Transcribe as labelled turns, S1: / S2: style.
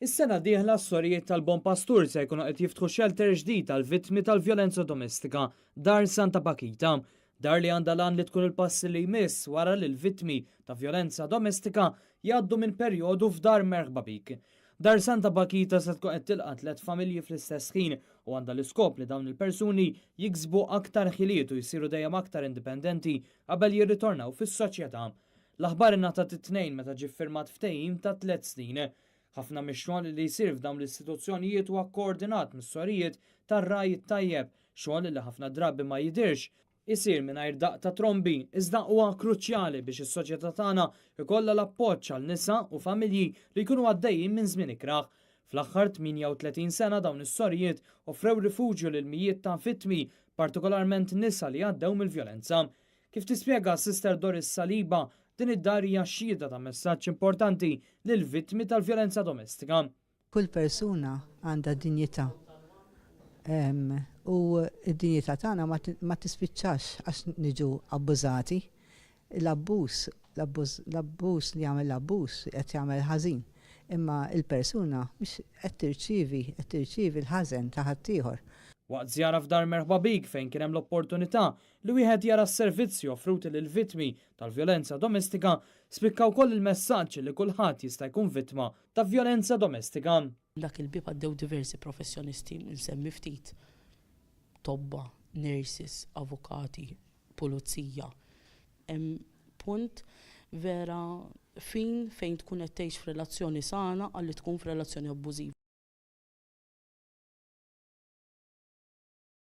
S1: Is-sena d-dieħla s-sorijiet tal-Bon Pastur se jkunu qed jiftħu xelter ġdid għall-vittmi tal-vjolenza domestika, Dar Santa Bakhita. Dar li għandha l-għan li tkun il-pass li jmiss wara li l-vittmi ta' vjolenza domestika jgħaddu minn perjodu f'Dar Merħba Bik. Dar Santa Bakhita se tkun qed tilqa' tliet familji fl-istess ħin u għandha l-iskop li dawn il-persuni jiksbu aktar ħiliet u jsiru dejjem aktar indipendenti qabel jirritornaw fis-soċjetà. L-aħbar ingħatat it-Tnejn meta ġie ffirmat ftehim ta' tliet snin. Ħafna mix-xogħol li jsir f'dawn l-istituzzjonijiet huwa kkoordinat mis-sorijiet tar-Ragħaj it-Tajjeb, xogħol li ħafna drabi ma jidhirx, isir mingħajr daqq ta' trombi, iżda huwa kruċjali biex is-soċjetà tagħna jkollha l-appoġġ għal nisa u familji li jkunu għaddejjin minn żmien ikrah. Fl-aħħar 38 sena dawn is-sorijiet offrew rifuġju lil mijiet ta' vittmi, partikolarment nisa li għaddew mill-vjolenza. Kif tispjega Sister Doris Saliba, din id-dar hija xhieda ta' messaġġ importanti lill-vittmi tal-vjolenza domestika.
S2: Kull persuna għandha dinjità. U d-dinjità tagħna ma tispiċċax għax niġu abbużati. L-abbuż, l-abbuż li jagħmel l-abbuż qed jagħmel ħażin. Imma l-persuna mhix qed tirċievi, qed tirċievi l-ħażen ta' ħaddieħor.
S1: Waqt żjara f'Dar Merħba Bik fejn kien hemm l-opportunità li wieħed jara s-servizzi offruti lill-vittmi tal-vjolenza domestika, spikka wkoll il-messaġġ li kulħadd jista' jkun vittma ta' vjolenza domestika.
S3: Dak il-bieb għaddew diversi professjonisti, insemmi ftit, tobba, nurses, avukati, pulizija. Hemm punt vera fin fejn tkun qed tgħix f'relazzjoni sana għal li tkun f'relazzjoni abbużiva.